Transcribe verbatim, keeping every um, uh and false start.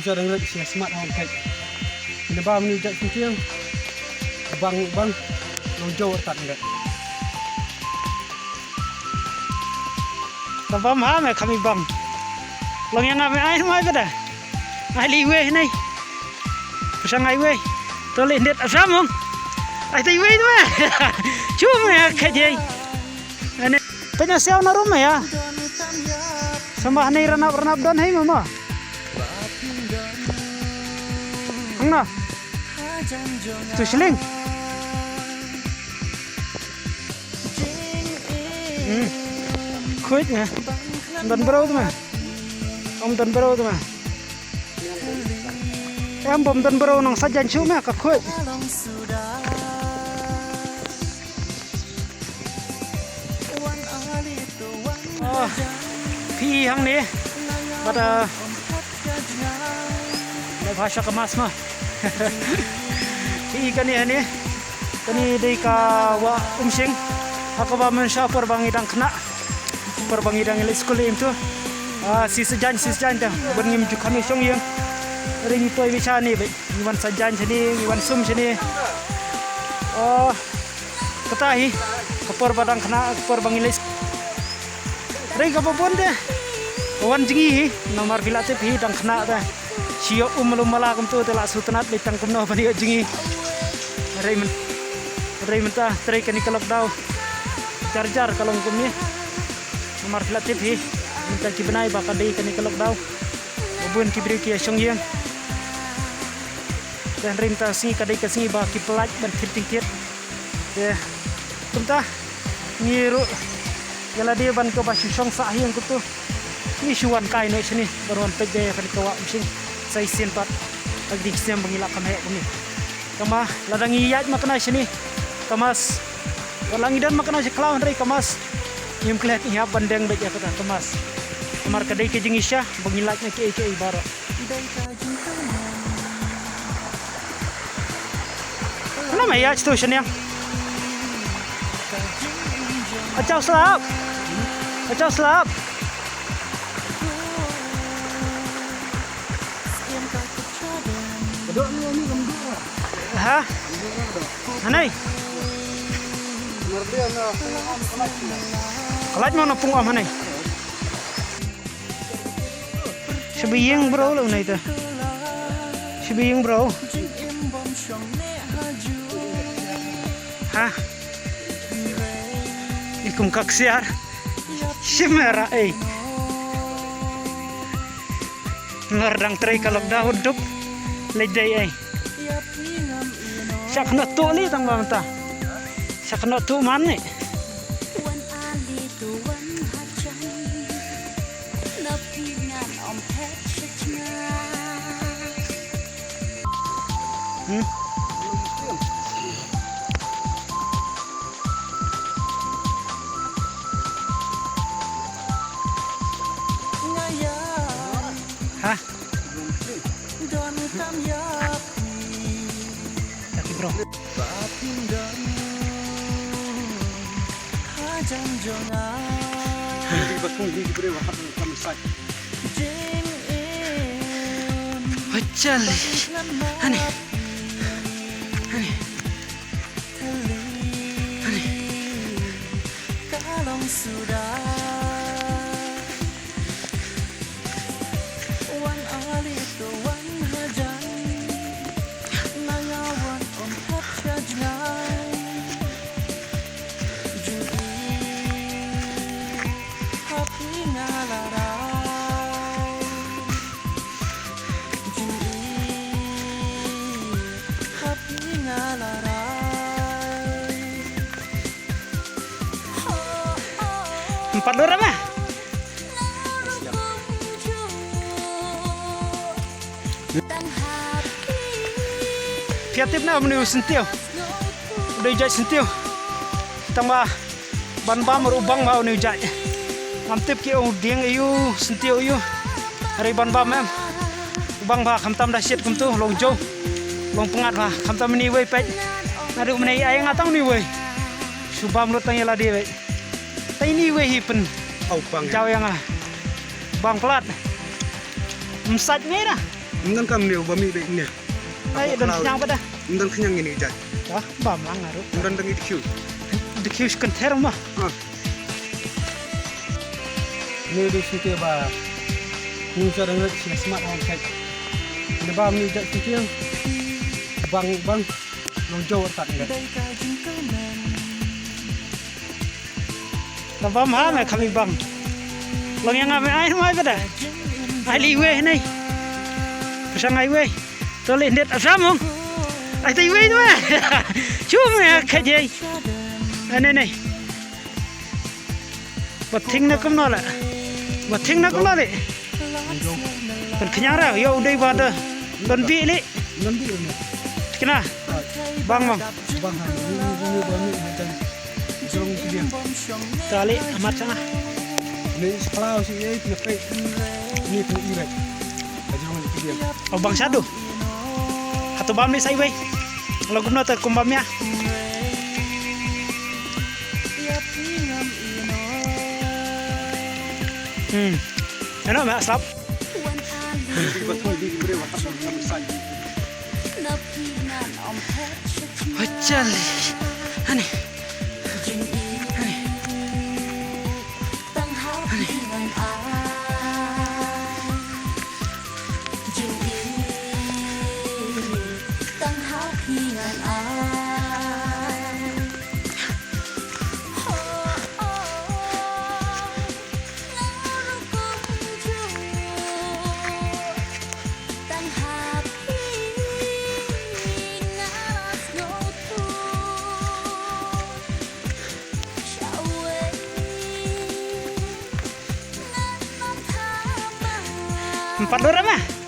Jor ngrek sia smat hong kai. Ina ba menu jat kucing. Bang bang. Long jor tat ngrek. Tabam ha me kami bang. Long yang ame ai mai bada. Ai li wei nei. Sang ai wei. Tole ndet asam hong. Ai tai wei tu me. Chum me kai jai. Ane. Penya siaw na rum ya. Sama nei ranap ranap don hei mama. Hang na. Tu shilling. Hmm. Khuid nga. Don bro tu ma. Om don bro tu ma. Em bom don bro nong sajan chu ma ka khuid. Oh, phi hang ni. Bada. Bhasha ka mas ma. Phi kani hani. Kani dei ka wa umsing. Haka ba men sha por bangi dang kena. Por bangi dang le school im tu. Ah, si sejan si sejan ta. Ban ngim ju kanu shong yang. Ring toi bicha ni be. Ngi wan sajan sini, ngi wan sum sini. Oh, kata hi, ka por ba dang kena, ka por ba ngi leit. Rei ka babun de. Wan jngi hi, namar phi la tip hi dang kena de. Shu ïoh um malu mala kumtu te la sngewtynnat leit tang kumno ban ïoh jngi. Rei men. Rei mynta, trei kani ka lockdown. Jar jar ka long kumne. Namar phi la tip hi, mynta ki bnai ba ka dei kani ka lockdown. Babun ki briew ki ïa shong ïeng. Te hynrei mynta sngi ka dei ka sngi ba ki pynlait ban thied tyngthied. Te kumta ngi ruh ïa lade ban ka ba shu shong sah ïeng kumtu. Ngi shu wan kai noh shane ban wan peit ïa kane ka wah mynsiem sa shisien pat. Ka dei shisien ba ngi lah kam heh kumne. Tangba lada ngi ïaid ma kane shane ka mas. Wat la ngi don ma kane sha khlaw hynrei ka mas. Ngim klet ngi hap ban deng beit ïa kata ka mas. Namar ka dei ka jingshisha ba ngi lait na kiei kiei baroh. Hana ma ïa tu shaniang. Achau slap. Achau slap. Ha? Hanai. Kalait mo na pung om hanai. Shibiying bro lo nai ta. Shibiying bro. Ha. Ikum kaksiar. Shimera ei. Ngar dang trei ka lockdown duk. Leit dei ei. Shak na tu li tang ba mata. Shak na tu man ni. Hmm. Ha? Kaki bro. Hachal. Hani. Hani. Hani. Empat lura mah. Phi ïa tip ne em une u syntiew. U dei jait syntiew. Tangba ban bam ruh u bang bha une u jait. Ngam tip ki ong u dieng aïu, syntiew aïu. Hynrei ban bam em. U bang bha khamtam da shit kumtu long jew. Long pyngngad bha khamtam une uwei peit. Naduh mynne ai nga tang une uwei. Shu bam lut tang ïa lade peit. Tang une uwei hi pyn. Au bang. Jaw ïa nga. Bang plat. Ym sait ngai na. Ym don kam ne ba mi bek ne. Ai, don khñiang ba da. Ym don khñiang ini jat. Wah, bam lang aru. Ym don dang i dikhiu. Dikhiu skan ther ma. Ah. Ni di sini ba. Ni sa dang si smart home site. Ni ba mi jat sini. Bang, bang. Long jauh tak ni. Ka bam ha me kham i bang. Long yang ame ai mai bada. Ai li wei nei. Pasang ai wei. To le ndet asam mong. Ai tai wei tu me. Chu me kha jai. Ai nei nei. Ba thing na kumno la. Ba thing na kumno le. Kan khñiang ra yo u dei ba da. Kan bi le. Kan bi le. Kena. Bang bang. Bang ha. Ni ni ni ba ni macam. Jong ki dia. Tali amat sana. Ni sekolah si ye ni pe. Ni tu i re. Jong ki dia. Oh bang sadu. Hato bam ni sai wei. Lagu kumno ter kum bam ya. Hmm. Ano ma slap. Hachal. Ani. Ani. Ani. Empat lura mah.